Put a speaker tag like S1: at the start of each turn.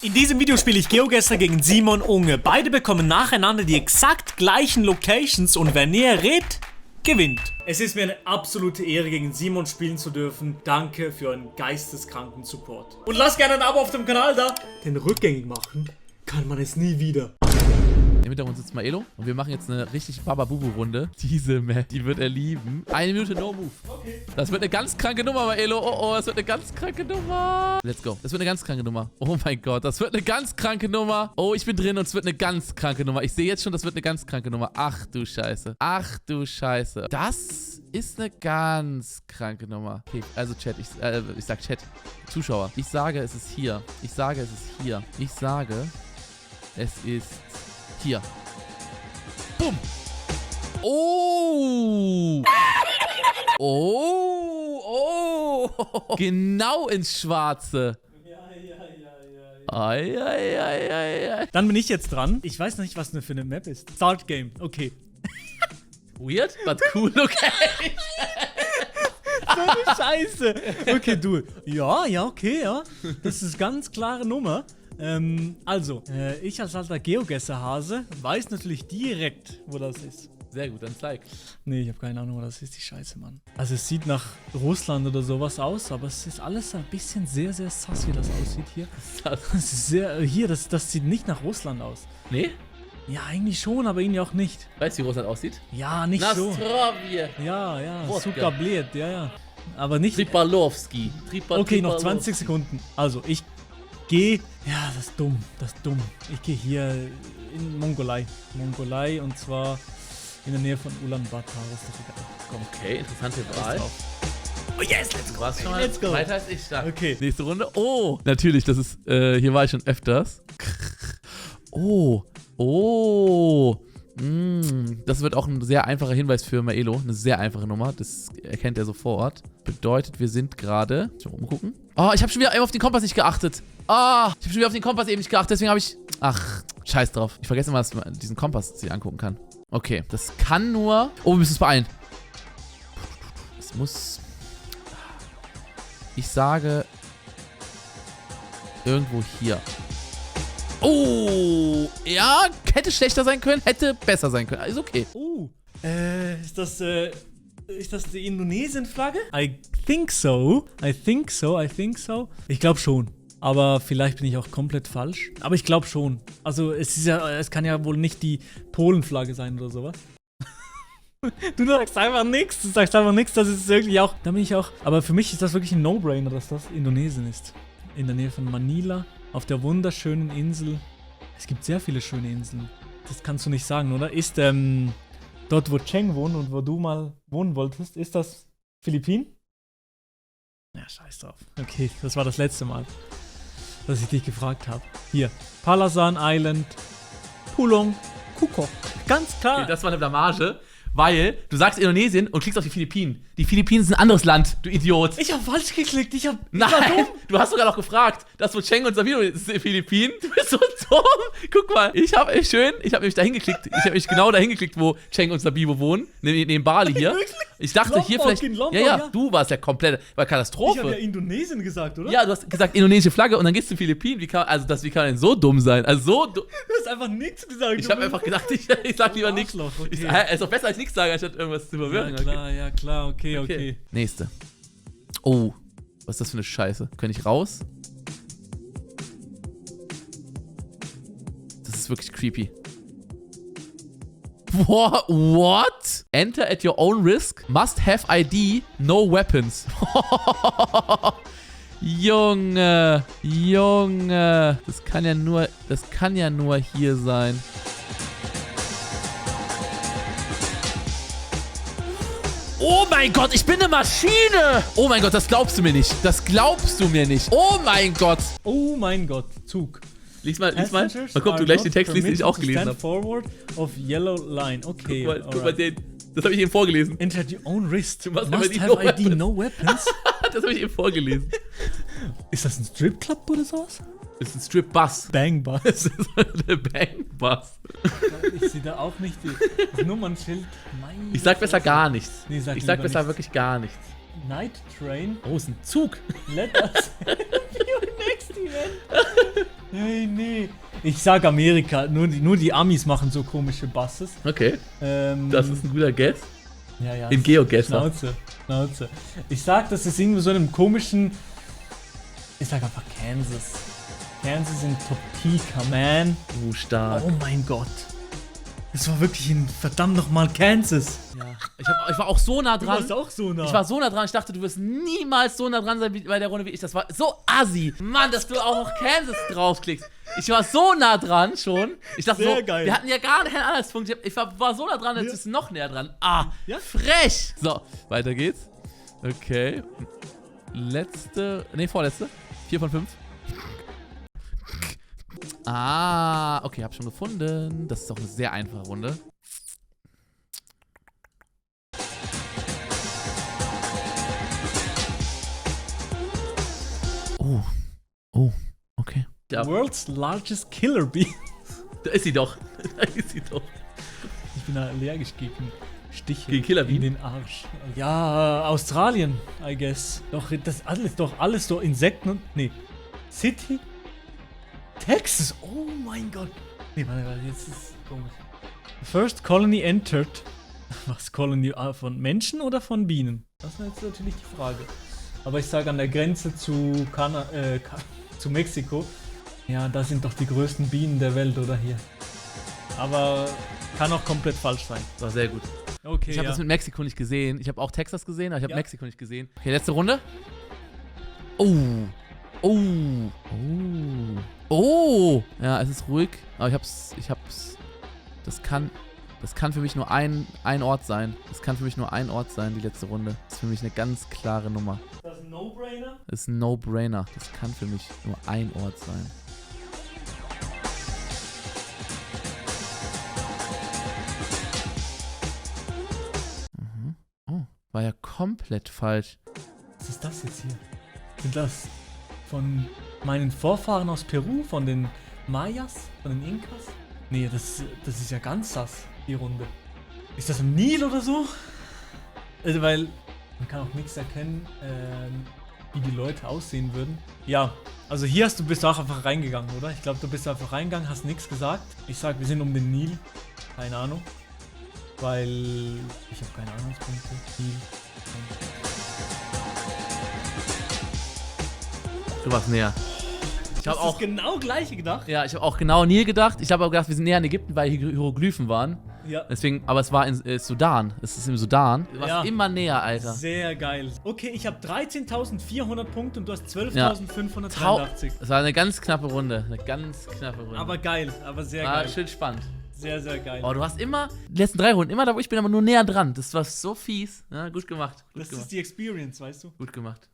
S1: In diesem Video spiele ich GeoGuessr gegen Simon Unge. Beide bekommen nacheinander die exakt gleichen Locations und wer näher rät, gewinnt. Es ist mir eine absolute Ehre, gegen Simon spielen zu dürfen. Danke für euren geisteskranken Support. Und lasst gerne ein Abo auf dem Kanal da, denn rückgängig machen kann man es nie wieder.
S2: Im Hintergrund sitzt Maelo und wir machen jetzt eine richtig Baba-Bubu-Runde. Diese Map, die wird er lieben. 1 Minute No Move. Okay. Das wird eine ganz kranke Nummer, Maelo. Oh, das wird eine ganz kranke Nummer. Let's go. Das wird eine ganz kranke Nummer. Oh mein Gott, das wird eine ganz kranke Nummer. Oh, ich bin drin und es wird eine ganz kranke Nummer. Ich sehe jetzt schon, das wird eine ganz kranke Nummer. Ach du Scheiße. Ach du Scheiße. Das ist eine ganz kranke Nummer. Okay, also Chat. Ich sag Chat. Zuschauer. Ich sage, es ist hier. Ich sage, es ist hier. Ich sage, es ist hier. Bumm. Oh. Oh. Oh. Genau ins Schwarze. Ja.
S1: Dann bin ich jetzt dran. Ich weiß noch nicht, was für eine Map ist. Start Game. Okay.
S2: Weird, but cool, okay.
S1: So eine Scheiße. Okay, du. Ja, okay, ja. Das ist ganz klare Nummer. Ich als alter GeoGuessr-Hase weiß natürlich direkt, wo das ist.
S2: Sehr gut, dann zeig.
S1: Nee, ich habe keine Ahnung, wo das ist, die Scheiße, Mann. Also es sieht nach Russland oder sowas aus, aber es ist alles ein bisschen sehr, sehr sass, wie das aussieht hier. Das ist sehr, das sieht nicht nach Russland aus.
S2: Nee?
S1: Ja, eigentlich schon, aber irgendwie auch nicht.
S2: Weißt du, wie Russland aussieht?
S1: Ja, nicht so.
S2: Nastrovje.
S1: Ja, Sukabliet, ja. Aber nicht...
S2: Tripalowski.
S1: Okay, noch 20 Sekunden. Also, ich gehe... Ja, das ist dumm, Ich gehe hier in Mongolei. Und zwar in der Nähe von Ulaanbaatar. Das ist doch egal. Komm.
S2: Okay, interessante Wahl.
S1: Oh yes, let's go.
S2: Warst schon mal
S1: let's go.
S2: Weiter als ich da.
S1: Okay.
S2: Nächste Runde. Oh, natürlich, das ist... hier war ich schon öfters. Oh. Das wird auch ein sehr einfacher Hinweis für Maelo. Eine sehr einfache Nummer. Das erkennt er sofort. Bedeutet, wir sind gerade... Mal umgucken. Oh, ich habe schon wieder auf den Kompass nicht geachtet. Ich habe schon wieder auf den Kompass eben nicht geachtet. Deswegen habe ich... Ach, scheiß drauf. Ich vergesse immer, dass man diesen Kompass sich angucken kann. Okay, das kann nur... Oh, wir müssen es beeilen. Es muss... Ich sage... Irgendwo hier. Oh, ja, hätte schlechter sein können, hätte besser sein können. Ist okay.
S1: Ist das die Indonesien-Flagge? I think so. Ich glaube schon. Aber vielleicht bin ich auch komplett falsch. Aber ich glaube schon. Also es kann ja wohl nicht die Polen-Flagge sein oder sowas. Du sagst einfach nichts. Das ist wirklich auch. Da bin ich auch. Aber für mich ist das wirklich ein No-Brainer, dass das Indonesien ist. In der Nähe von Manila. Auf der wunderschönen Insel. Es gibt sehr viele schöne Inseln. Das kannst du nicht sagen, oder? Ist dort, wo Cheng wohnt und wo du mal wohnen wolltest, ist das Philippinen? Ja, scheiß drauf. Okay, das war das letzte Mal, dass ich dich gefragt habe. Hier, Palasan Island, Pulong, Kukok. Ganz klar.
S2: Okay, das war eine Blamage, weil du sagst Indonesien und klickst auf die Philippinen. Die Philippinen sind ein anderes Land, du Idiot.
S1: Ich habe falsch geklickt,
S2: Nein, du hast sogar noch gefragt, das wo Cheng und Sabino ist in den Philippinen. Du bist so dumm. Guck mal, ich habe nämlich dahin geklickt. Ich habe mich genau dahin geklickt, wo Cheng und Sabino wohnen, neben Bali hier. Ich dachte
S1: Lombok,
S2: hier vielleicht...
S1: Lombok,
S2: ja, du warst ja komplett... War Katastrophe.
S1: Ich habe ja Indonesien gesagt, oder?
S2: Ja, du hast gesagt indonesische Flagge und dann gehst du Philippinen. Wie kann man denn so dumm sein? Also so dumm.
S1: Du hast einfach nichts gesagt.
S2: Ich habe einfach gedacht, ich sag lieber nichts.
S1: Okay.
S2: Ist doch besser als nichts sagen, anstatt irgendwas zu verwirren.
S1: Ja klar, okay.
S2: Nächste. Oh, was ist das für eine Scheiße? Könnte ich raus? Das ist wirklich creepy. What? Enter at your own risk. Must have ID. No weapons. Junge. Das kann ja nur hier sein. Oh mein Gott, ich bin eine Maschine! Oh mein Gott, das glaubst du mir nicht. Oh mein Gott.
S1: Oh mein Gott, Zug.
S2: Lies mal. Mal guck, du gleich den Text liest, den ich auch gelesen habe.
S1: Forward of yellow line. Okay.
S2: Guck mal das habe ich eben vorgelesen.
S1: Enter your own wrist.
S2: Du must
S1: have ID, no weapons.
S2: Das habe ich eben vorgelesen.
S1: Ist das ein Stripclub oder sowas?
S2: Das ist ein Strip-Bus.
S1: Bang-Bus.
S2: Das ist der Bang-Bus.
S1: Ich sehe da auch nicht das Nummernschild.
S2: Ich sag besser gar nichts.
S1: Nee,
S2: ich sag besser wirklich gar nichts.
S1: Night Train.
S2: Oh, ist ein Zug.
S1: Let us view next event. Nee. Ich sag Amerika. Nur die Amis machen so komische Basses.
S2: Okay. Das ist ein guter Guess.
S1: Ja.
S2: In GeoGuessr.
S1: Schnauze. Ich sag, das ist irgendwie so einem komischen... Ich sag einfach Kansas. Kansas in Topeka, man.
S2: Stark.
S1: Oh mein Gott. Das war wirklich in verdammt nochmal Kansas.
S2: Ja. Ich war auch so nah
S1: Du
S2: dran.
S1: warst auch so nah.
S2: Ich war so nah dran, ich dachte, du wirst niemals so nah dran sein wie bei der Runde wie ich. Das war so assi. Mann, dass du auch noch Kansas draufklickst. Ich war so nah dran schon. Ich dachte
S1: Sehr
S2: so,
S1: geil.
S2: wir hatten ja gar keinen Anhaltspunkt. Ich war so nah dran, jetzt ist noch näher dran.
S1: Ja?
S2: Frech. So, weiter geht's. Okay. Vorletzte. 4 von 5. Okay, hab schon gefunden. Das ist doch eine sehr einfache Runde. Okay. Ja.
S1: World's largest killer bee.
S2: Da ist sie doch.
S1: Ich bin allergisch gegen Stiche.
S2: Gegen Killer
S1: in
S2: Bienen?
S1: den Arsch. Ja, Australien, I guess. Doch, das alles so Insekten und... Nee. City? Texas? Oh mein Gott. Nee, warte, jetzt ist es komisch. First colony entered. Was, Colony von Menschen oder von Bienen? Das ist jetzt natürlich die Frage. Aber ich sage an der Grenze zu zu Mexiko. Ja, da sind doch die größten Bienen der Welt, oder hier? Aber kann auch komplett falsch sein.
S2: War sehr gut.
S1: Okay,
S2: Ich habe das mit Mexiko nicht gesehen. Ich habe auch Texas gesehen, aber ich habe Mexiko nicht gesehen. Okay, letzte Runde. Ja, es ist ruhig, aber ich hab's. Das kann für mich nur ein Ort sein. Das kann für mich nur ein Ort sein, die letzte Runde. Das ist für mich eine ganz klare Nummer.
S1: Ist das ein No-Brainer?
S2: Das ist ein No-Brainer. Das kann für mich nur ein Ort sein. War ja komplett falsch.
S1: Was ist das jetzt hier? Sind das von meinen Vorfahren aus Peru? Von den Mayas? Von den Inkas? Nee, das ist ja ganz sass, die Runde. Ist das im Nil oder so? Also, weil man kann auch nichts erkennen, wie die Leute aussehen würden. Ja, also hier bist du auch einfach reingegangen, oder? Ich glaube, du bist einfach reingegangen, hast nichts gesagt. Ich sag, wir sind um den Nil. Keine Ahnung. Weil ich habe keine Anhaltspunkte. Nil.
S2: Du warst näher. Ich
S1: Hast
S2: habe
S1: du
S2: auch
S1: das genau gleiche gedacht?
S2: Ja, ich habe auch genau Nil gedacht. Ich habe aber gedacht, wir sind näher in Ägypten, weil hier Hieroglyphen waren.
S1: Ja.
S2: Deswegen, aber es war in Sudan. Es ist im Sudan. Du warst immer näher, Alter.
S1: Sehr geil. Okay, ich habe 13.400 Punkte und du hast 12.583.
S2: Es war eine ganz knappe Runde.
S1: Aber geil, aber sehr
S2: War
S1: geil.
S2: schön spannend.
S1: Sehr, sehr geil.
S2: Oh, du hast immer, die letzten 3 Runden, immer da, wo ich bin, aber nur näher dran. Das war so fies. Ja, gut gemacht.
S1: Das ist die Experience, weißt du?
S2: Gut gemacht.